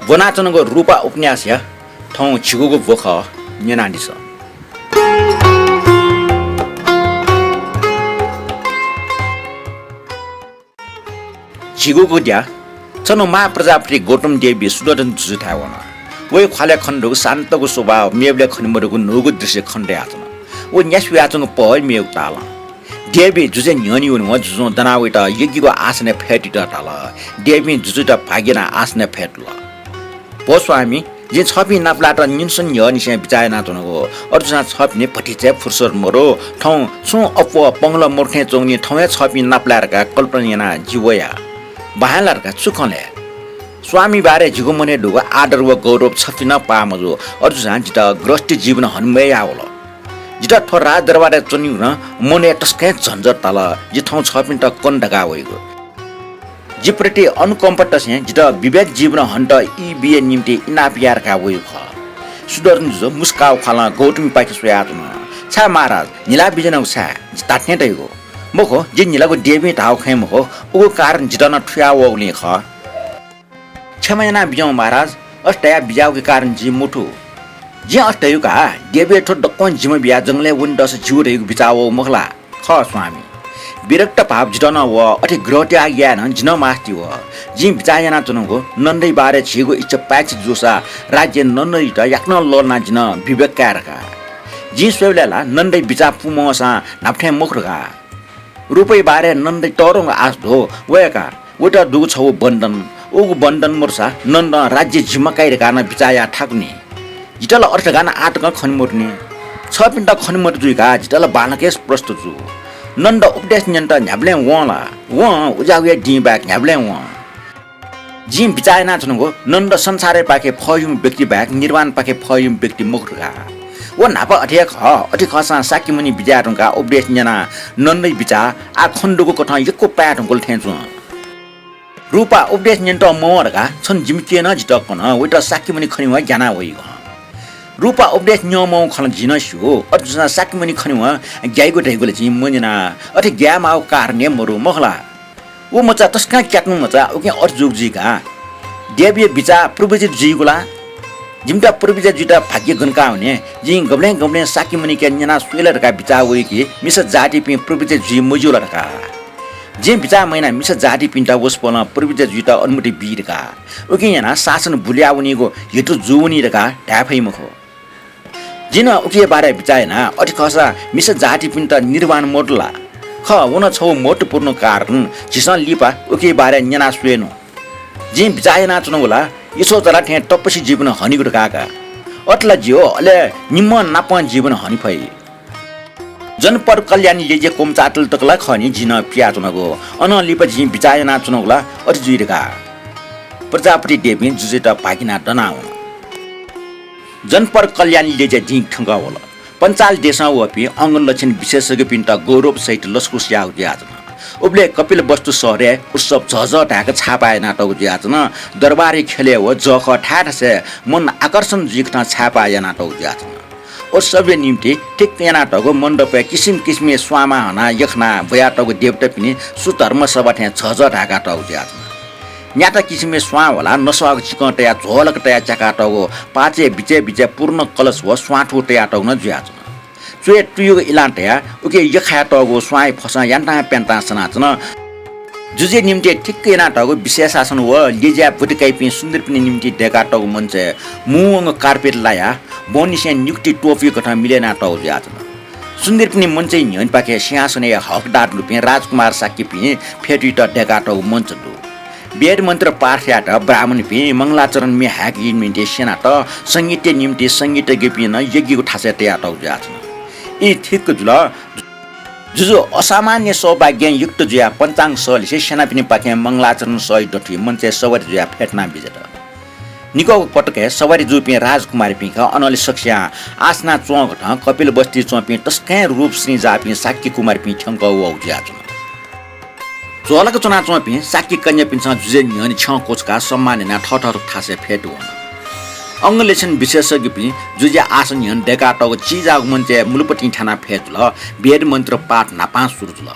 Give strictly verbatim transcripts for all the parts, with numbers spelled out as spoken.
ब्वनाच्वनागु रूपा उपन्यासया थौं झिगूगु ब्व खः, न्यनादिसँ। झिगूगु द्या। छन्हु महाप्रजापति गौतम देवी सुदर्शन जुजुथाय् वन। वया ख्वालय् खनेदुगु शान्तगु स्वभाव, मेबलय् खनेमदुगु न्हूगु दृश्य खने दयाच्वन। व न्यासि वयाच्वंगु पहः मेगु तालं। देवी जुजुया न्ह्यःने वनेवं जुजुं दनाः वयात यज्ञीगु आसनय् फय्तुइत धाल। देवीं जुजुयात भाग्य यानाः आसनय् फय्तुल। भो स्वामी, जिं छःपिं नापलायेत निन्हु स्वन्हु न्ह्यःनिसें बिचाः यानाच्वनागु। अथे जूसां छःपिनि भतिचा हे फुर्सद मदु। थौं छुं अप्वः पंगलः मदु थें च्वंगुलिं थौं हे छःपिं नापलाये धकाः कल्पना यानाः जि वया। बाहें ला धकाः छु खँ ले? स्वामी बारे झिगू मनय् दुगु आदर व गौरव छपिं नं पाः मजू। अथे जूसां जितः गृहस्थी जीवन हने मयः याःवल। जितः थ्व राजदरबारय् च्वनीगु नं मनय् तसकं हे झन्झट धाल। जि थौं छःपिन्त कन धकाः वइगु। जिप्रति अनुकम्पा तसें जितः विवेक जीवन हनेत ई बिये निंतिं इनाप याये धकाः वइगु खः। सुदर्शन जुजु मुस्काःगु ख्वालं गौतमीपाखे स्वयाच्वन। छाय् महाराज, न्हिला बिज्यानागु छाय्? जि धात्थें धयागु। मखु, जि न्हिलागु देवीं धाःगु खँ मखु, उगु कारण जितः नं थुयावःगुलिं खः। क्षमा यानाबिज्याहुँ महाराज, अथे धयाः बिज्याःगु कारण जि मथू। जिं अथे धयागु का, देवीया थ्व दक्वं जिम्मा बियाः जंगलय् वने दःसा ज्यू धयागु बिचाः वःगु मखु ला? खः स्वामी। विरक्त भाव जितः नं वः, अथे गृहत्याग याये नं जि नं मास्ति वः। जिं बिचाः यानाच्वनागु नन्दया बारे झीगु इच्छा पाय्छि जूसा राज्य नन्दयात याकनं लःल्हानाः जि नं विवेक काये धकाः। जिं स्वयेबलय् ला नन्दया बिचाः पूमवंसां न्हापा थें मखु धकाः। रूपया बारे नन्दया तःधंगु आश दु, वया का। वयात दुगु छगू बन्धन, उगु बन्धन मदुसा नन्दं राज्य जिम्मा काइ धकाः नं बिचाः याः थाकु नि। जितः ला अथे धकाः नं आः तकं खने मदुनि। छःपिन्त खने मते जुइकाः जितः ला बांलाक हे स्पष्ट जू। नन्द उपदेश न्यनेत न्ह्याबलें वं ला? वं, उज्याःगु हे दिं बाहेक न्ह्याबलें वं। जिं बिचाः यानाच्वनागु नन्द संसारयापाखे फःयुम्ह व्यक्ति बाहेक निर्वाणपाखे फःयुम्ह व्यक्ति मखु धकाः। व न्हापा अथे हे खः। अथे खःसां शाक्यमुनि बिज्याये धुंकाः उपदेश न्यनाः नन्दया बिचाः आः खनेदुगु कथं यक्व पाये धुंकल थें च्वं। रूपा उपदेश न्यनेत मवं धकाः छन्हु जिमि केहेँ नं जितः कन, वयात शाक्यमुनि खनेवं ग्यानाः वइगु हं। रूपा उपदेश न्यं मवंगु खँ ला जिं नं स्यू। अथे जूसां शाक्यमुनि खनेवं ग्याइगु धइगु ला जिं मन्यना। अथे ग्यायेमाःगु कारण हे मदु, मखु ला? व मचा तसकं क्यातुं मचा, उकिं अथे जूगु जुइ का। देवीया बिचाः पूर्वज जुइगु ला? जिमित पूर्वज जुइत भाग्य गन का वने? जिं गबलें गबलें शाक्यमुनिके न्यना स्वये ला धकाः बिचाः वइ कि मिसा जातिपिं पूर्वज जुइ मज्यू ला धकाः। जिं बिचाः मयानाः मिसा जातिपिन्त वसपोलं पूर्वज जुइत अनुमति बी धकाः, उकिं यानाः शासन बुलुया वनीगु हेतु जूवनी धकाः धाये फइ मखु। जिं नं उकिया बारे बिचाः याना, अथे खःसा मिसा जातिपिन्त निर्वाण मदु ला? खः, व नं छगू महत्त्वपूर्ण कारण, झीसं लिपा उकिया बारे न्यना स्वयेनु। जिं बिचाः यानाच्वनागु ला, इस्वचाला थें तपस्वी जीवन हनीगु धकाः का। अथे ला ज्यू, अले निम्हं नापं जीवन हने फइ। जनपद कल्याण ल्यज्या क्वम्हचातल तक ला खः नि जिं नं पियाच्वनागु। अनं लिपा जिं बिचाः यानाच्वनागु ला अथे जुइ धकाः। प्रजापति देवीं जुजुयात भागिनाः दनाः वन। जनपद कल्याण ल्यज्या दिं थ्यंकः वल। पञ्चाल देशं वःपिं अंगलक्षण विशेषज्ञपिन्त गौरव सहित लसकुस याःगु जुयाच्वन। उबलय् कपिलवस्तु शहरय् उत्सव झःझः धाय्क छाय्पाः यानातःगु जुयाच्वन। दरबारया ख्यलय् व जःखः थाय् थासय् मन आकर्षण जुइकथं छाय्पाः यानातःगु जुयाच्वन। उत्सवया निंतिं ठिक्क यानातःगु मण्डपय् किसिम किसिमया स्वांमा हनाः यख्नाः ब्वयातःगु देवतापिनि सुधर्म सभा थें झःझः धाय्कातःगु जुयाच्वन। न्याता किसिमया स्वां ह्वलाः नस्वाःगु चिकं तयाः झ्वलक तयाः च्याकातःगु पाचय् बिचय् बिचय् पूर्ण कलश व स्वांथू तयातःगु नं जुयाच्वन। च्वय् तुयुगु इलां तयाः उकी यख्खायातःगु स्वांया फसं यान्तां प्यान्तां सनाच्वन। जुजुया निंतिं ठिक्क यानातःगु विशेषासन व ल्यज्याय् ब्वति काइपिं सुन्दरीपिनि निंतिं दय्कातःगु मञ्चय् मुंवंगु कार्पेट लायाः बौंनिसें निकुति त्वपुइकथं मिले यानातःगु जुयाच्वन। सुन्दरीपिनि मञ्चया न्ह्यःनेपाखे सिंहासनया हकदार दुपिं राजकुमार शाक्यपिं फ्यतुइत दय्कातःगु मञ्च दु। वेद मन्त्र पाठ यायेत ब्राह्मणपिं मंगलाचरण म्ये हाय्केगु निंतिं स्यनातः संगीतया निंतिं संगीतज्ञपिं नं यज्ञीगु थासय् तयातःगु जुयाच्वन। ई ठीक जुल। जुजु असामान्य सौभाग्यं युक्त जुयाः पञ्चाङ्ग सःलिसे सेनापिनिपाखें मंगलाचरण सःया दथुइ मञ्चय् सवारी जुयाः फ्यतुना बिज्यात। निकःगु पटकय् सवारी जूपिं राजकुमारीपिं खः, अनंलि सकसियां आसनाः च्वंकथं कपिलवस्तुइ च्वंपिं तसकं रूप सृंजाःपिं शाक्य कुमारीपिं थ्यंकः वःगु जुयाच्वन। झ्वलक च्वनाच्वंपिं शाक्य कन्यापिन्सं जुजुया न्ह्यःने छ्यं क्वछुकाः सम्मान यानाः थःथःगु थासय् फ्यतुवन। अंगलेछन विशेषज्ञपिं जुजुया आसन न्ह्यःने दय्कातःगु चिजाःगु मञ्चय् मुलुपतिं थ्यानाः फ्यतुल। वेद मन्त्र पाठ न्हापां सुरु जुल।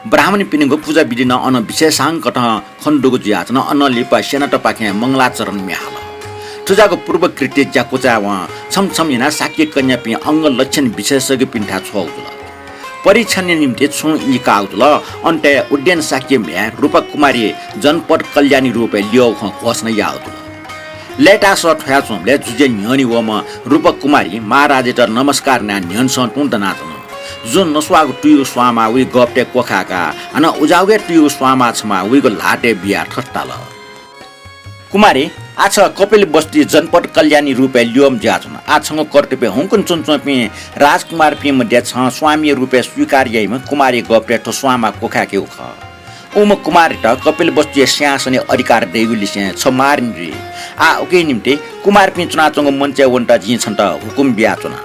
ब्राह्मणपिनिगु पुजा विधि नं अन विशेषांकथं खनेदुगु जुयाच्वन। अनं लिपा सेनातपाखें मंगलाचरण म्ये हाल। थुजाःगु पूर्वकृत्य ज्याकुचाय् वं छम्ह छम्ह यानाः शाक्य कन्यापिं अंग लक्षण विशेषज्ञपिन्थाय् छ्वःगु जुल। परीक्षणया निम्ति छुं ई काःगु जुल। अन्तय् उद्यन शाक्य म्ह्याय् रूपा कुमारी जनपद कल्याणी रूपय् ल्यःगु खँ घोषणा याःगु जुल। लय्तासः थ्वयाच्वंबलय् जुजुया न्ह्यःने वःम्ह रूपा कुमारी महाराजायात नमस्कार यानाः न्ह्यःने तुं दनाच्वन। जुजुं नस्वाःगु तुयुगु स्वांमाः वइ गःपतय् क्वखाय्काः हानं उजाःगु हे तुयुगु स्वांमाः छम्ह वइगु ल्हातय् बियाः थथे धाल। कुमारी, आः छ कपिलवस्तुति जनपद कल्याणी रूपय् ल्यःम्ह जुयाच्वन। आः छंगु कर्तव्य हुंकन च्वनाच्वंपिं राजकुमारपिं मध्ये छं स्वामीया रूपय् स्वीकार याइम्ह कुमारी गःपतय् थ्व स्वांमाः क्वखाय्केगु खः। उम्ह कुमारीत कपिलवस्तुया सिंहासनया अधिकार दइगुलिसें छ महारानी जुइ। आः उकिया निम्ति कुमारपिं च्वनाच्वंगु मञ्चय् वनेत जिं छन्त हुकुम बियाच्वना।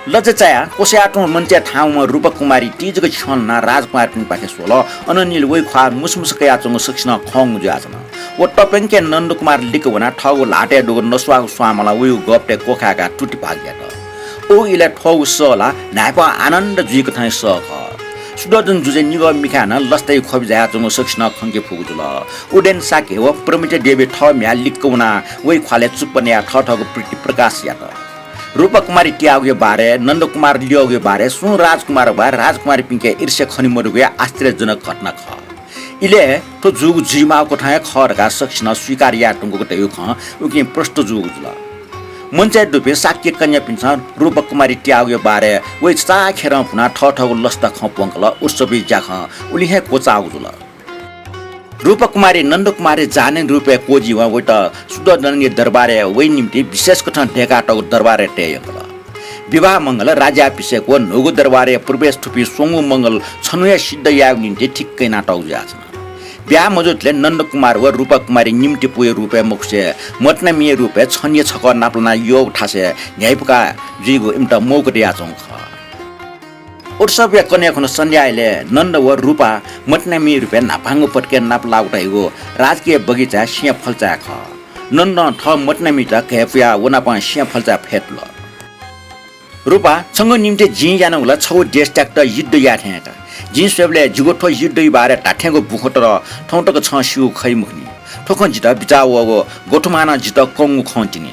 लज्या चायाः क्वसायातुं मञ्चय् थाहां वःम्ह रूपा कुमारी तिजक छ्यं ल्हानाः राजकुमारपिनिपाखे स्वल। अनंनिसें वइ ख्वाः मुसुमुसु कयाच्वंगु सकसिनं खंगु जुयाच्वन। व तप्यंक नन्दकुमार लिक्क वनाः थःगु ल्हातय् दुगु नस्वाःगु स्वांमालं वइगु गःपतय् क्वखाय्काः तुति भाग यात। व इलय् थःगु सः ला न्हाय्पं आनन्द जुइकथं सः खः। शुद्धोदन जुजुया निगः मिखाय् नं लसताया ख्वबि झायाच्वंगु सकसिनं खंके फुगु जुल। उद्यन शाक्य व प्रमिता देवी थः म्ह्याय् लिक्क वनाः वइ ख्वालय् चुप्पा नयाः थःथःगु प्रीति प्रकाश यात। रूपा कुमारी त्याःगुया बारे, नन्दकुमार ल्यःगुया बारे सुं राजकुमार वा राजकुमारीपिंके ईर्ष्या खने मदुगु हे आश्चर्यजनक घटना खः। इलय् थ्व जूगु जुइमाःगु कथं हे खः धकाः सकसिनं स्वीकार यायेधुंकूगु धइगु खँ उकिं प्रष्ट जूगु जुल। मञ्चय् दुपिं शाक्य कन्यापिन्सं रूपा कुमारी त्याःगुया बारे वइ चाखेरं भुनाः थःथःगु लसता खँ प्वंकल। उत्सवया ज्याखँ उलि हे क्वचाःगु जुल। रूपा कुमारी नन्दकुमारया जानी रूपय् क्वजिवं वइत शुद्धोदनया दरबारय् वइ निम्ति विशेष कथं दय्कातःगु दरबारय् तये यंकल। विवाह मंगल, राज्याभिषेक व न्हूगु दरबारय् प्रवेश थुपिं स्वंगू मंगल छन्हु हे सिद्ध यायेगु निम्ति ठिक्क यानातःगु जुयाच्वन। ब्याहा मजूतले नन्दकुमार व रूपा कुमारी निम्तिपूया रूपय् मखुसे मतिनामिया रूपय् छनिया छकः नापलानाः यःगु थासय् न्ह्याइपुका जुइगु इमित मौका दयाच्वंगु खः। उत्सवया कन्हय् खुन्हु सन्ध्यायलय् नन्द व रूपा मतिनामिया रूपय् न्हापांगु पतिकय् नापलाःगु धइगु राजकीय बगैँचाय् सिंह फल्चाय् खः। नन्दं थः मतिनामित घय्पुयाः व नाप सिंह फल्चाय् फय्तुल। रूपा, छंगु निम्ति जिं यानागु ला छगू देश त्याकेत युद्ध याये थें का। जिं स्वयेबलय् जिगु थ्व युद्धया बारे धात्थेंगु बुखँ तर थौं तक छं स्यूगु खइ मखुनि। थ्व खँ जितः बिचाः वःगु गोथुमानं जितः कंगु खं तिनि।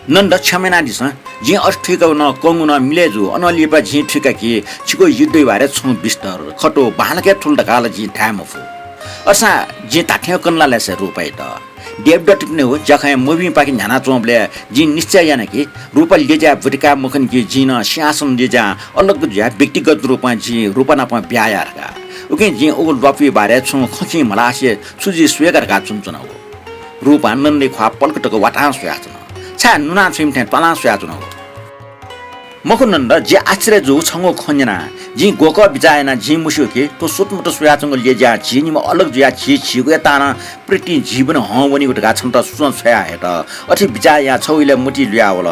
नन्द, क्षमा यानादिसँ। जिं अथे थुइकागु नं कंगु नं मिलय् जू। अनं लिपा जिं थुइका कि छिगु युद्धया बारे छुं बिस्तर, खँ दु, बांलाक हे थुल धकाः ला जिं धाये मफु। अय्‌सां जिं धात्थें कन ला लय्‌से रूपायात। देवदत्तपिनिगु ज्याखँय् मभिंपाखे न्ह्यानाच्वंबलय् जिं निश्चय याना कि रूपा ल्यज्याय् ब्वति काये मखन कि जिं नं सिंहासन ल्यज्यां अलग जुयाः व्यक्तिगत रूपं जिं रूपा नाप ब्याहा याये धकाः। उकिं जिं उगु ल्वापुया बारे छुं खँखिं मल्हासे छु जुइ स्वये का धकाः च्वनाच्वनागु। रूपां नन्दया ख्वाः पलख तक वातां स्वयाच्वन। छाय् नुनाछ्वइम्ह थें त्वालां स्वयाच्वनागु? मखु नन्द, जि आश्चर्य जूगु छंगु खँ न्यनाः। जिं ग्वकः बिचाः याना जिं मस्यू कि थ्व सुतुमुत स्वयाच्वंगु ल्यज्यां झी निम्ह अलग जुयाः झी झीगु हे तालं प्रीतिं जीवन हं वनीगु धकाः छन्त सुचं छ्वया हयेत अथे बिचाः यानाः छगू इलय् मतिइ लुयावल।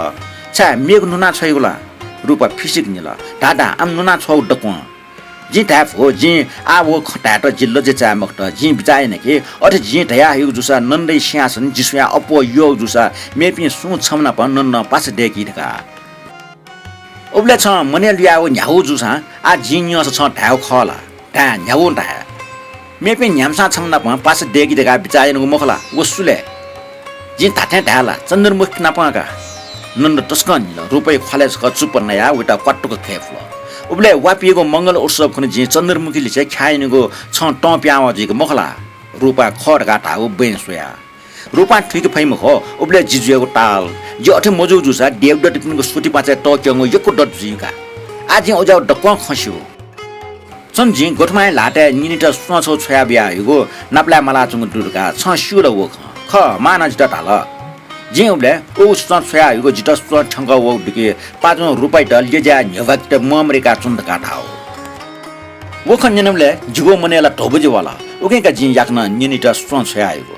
छाय् मेगु नुनाछ्वइगु ला? रूपा फिसिक न्हिल। धाधां आम नुनाछ्वःगु दक्वं। जिं धाये फु, जिं आः व खँ धायेत जि लज्या चाये मखुत। जिं बिचाः याना कि अथे जिं धयाहयागु जूसा नन्दया सिंहासन जि स्वयाः अप्वः यःगु जूसा मेपिं सुं छम्ह नाप नन्दं पासा दय्की धकाः। उबलय् छं मनय् लुयावःगु न्ह्यागु जूसां आः जिं न्यंसा छं धायेगु खः ला? धाये, न्ह्यागुं धाये। मेपिं न्ह्याम्हसां छम्ह नाप पासा दय्की धकाः बिचाः यानागु मखु ला? व सु ले? जिं धात्थें धाये ला, चन्द्रमुखी नापं का। नन्द तसकं न्हिल। रूपाया ख्वालय् छकः चुप्पा नयाः वइत क्वातुक घय्पुल। उबलय् वा पिइगु मंगल उत्सव खुन्हु जिं चन्द्रमुखीलिसे ख्याः यनीगु छं तं पिहां वः जुइगु मखु ला? रूपां खः धकाः धाःगु बँय् स्वयाः। रूपां थुइके फइ मखु, उबलय् जि जुयागु ताल। जि अथे मजूगु जूसा देवदत्तपिनिगु सुतिपाँचय् तःक्यंगु यक्व दत जुइ का। आः जिं उज्याःगु दक्वं खँ स्यू। छन्त जिं गोथुमाया ल्हातय् न्यनेत सुचं छगू छ्वया बियाहयागु नापलाये मालाच्वंगु दु धकाः छं स्यू ला व खँ? खः, मांनं जितः धाल। जिं उबलय् उगु सुचं छ्वयाहयागु जितः सुचं थ्यंकः वःगु दु कि पाजुं रूपायात ल्यज्याय् न्ह्यब्वाकेत म्वाःमदय्काच्वन धकाः धाःगु। व खँ न्यनाबलय् जिगु मनय् ला ध्वबुजि वल। उकिं का जिं याकनं न्यनेत सुचं छ्वयाहयागु।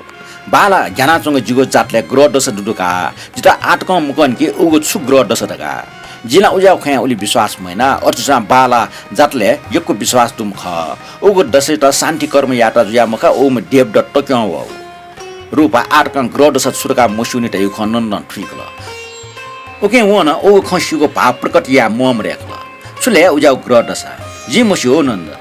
बांला ग्यानाच्वंगु जिगु जातलय् ग्रह दशा दु धकाः जितः आःतकं मकन कि उगु छु ग्रह दशा धकाः। जिं ला उज्याःगु खँय् उलि विश्वास मयाना। अथे जूसां बांला जातलय् यक्व विश्वास दुम्ह खः। उगु दशायात शान्ति कर्म यायेत जुयाः मखा, उम्ह देवदत्त तक्यं वःगु। रूपा आःतकं ग्रह दशा छु धकाः मस्यूनि धइगु खँ नन्दं थुइकल। उकिं वं नं उगु खँ स्यूगु भाव प्रकट याये म्वाःमदय्कल। छु ले उज्याःगु ग्रह दशा? जिं मस्यू नन्द।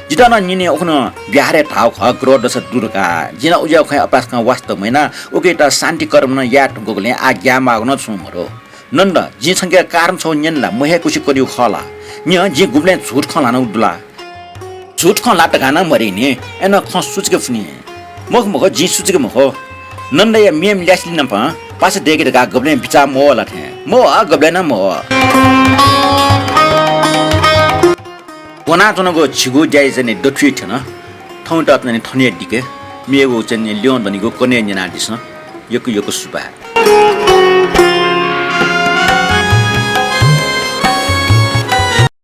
जितः नं निन्हय् उखुन्हु बिहारय् धाःगु खः, ग्रह दशा दु धकाः। जिं नं उज्याःगु खँय् अपाय्सकं वास्ता मयाना, उकियात शान्ति कर्म नं याये धुंकूगुलिं आः ग्याये माःगु नं छुं मदु। नन्द, जिं छंके कारण छगू न्यने ला, मह्याकुसे करीगु खः ला? न्यँ, जिं गुबलें झूठ खँ ल्हानागु दु ला? झूठ खँ ल्हात धकाः नं मदय् नि, अय्नं खँ सुचुके फुनि। मखु मखु, जिं सुचुके मखु। नन्दया मेम्ह ल्यासेलिनाप पासा दय्के धकाः गबलें बिचाः मवः ला थें? मवः, गबलें नं मवः। ब्वनाच्वनागु झिगू ज्याइ चाहिँ दथुइ थ्यन। थौंयात चाहिँ थन हे दिके, मेगु चाहिँ ल्यं दनिगु कन्हय् न्यनादिसँ। यक्व यक्व सुभाय्।